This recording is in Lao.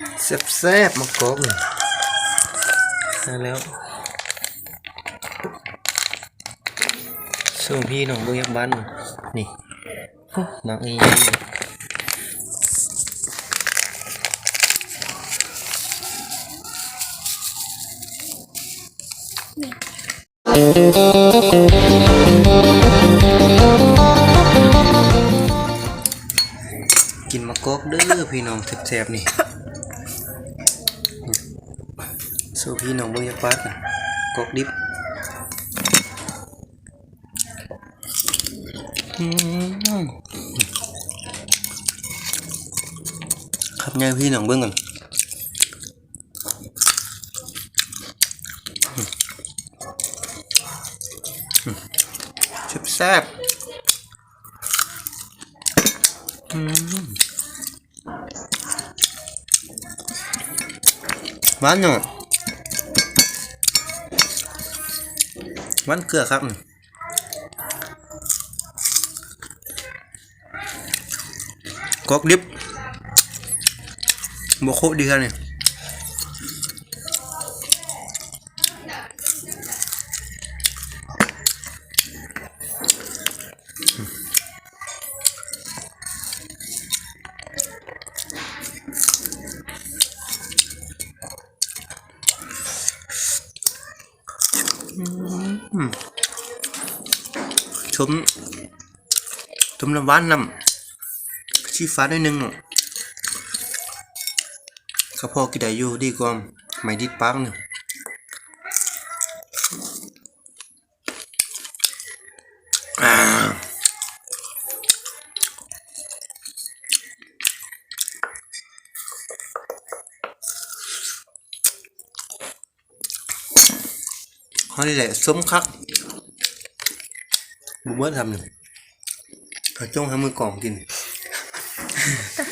ແຊບໆ ໝາກກອກນີ້ ໄດ້ແລ້ວ ໂຊພີ່ນ້ອງເບິ່ງຈັກບາດນີ້ ໂອ້ ໝາກໃຫຍ່ໆ ກິນໝາກກອກເດີພີ່ນ້ອງ ແຊບໆ ນີ້ ໂຊພີ່ນ້ອງເບິ່ງຈັກບາດ ໝາກກອກດິບ ອືມ ຄຳໃຫຍ່ ພີ່ນ້ອງເບິ່ງກ່ອນ ແຊບໆ ອືມ ຫວານເນາະ ຫວານເກືອຄັກ ກອກດິບ ບໍ່ໂຄະດີແທ້ນີ້ ອືມ ສົ້ມ ຕົ້ມນ້ຳຫວານ ນ້ຳຊີ້ຟ້າໜ້ອຍໜຶ່ງເນາະ ກະພໍກິນໄດ້ຢູ່ ດີກວ່າໄມ້ຕິດປາກນີ້ ອາ ເຮົານີ້ແຫຼະ ສົ້ມຄັກ ບໍ່ເໝິດ ທຳນີ້ ເຂົາຈົ່ງໃຫ້ມືກອງກິນ ຕາ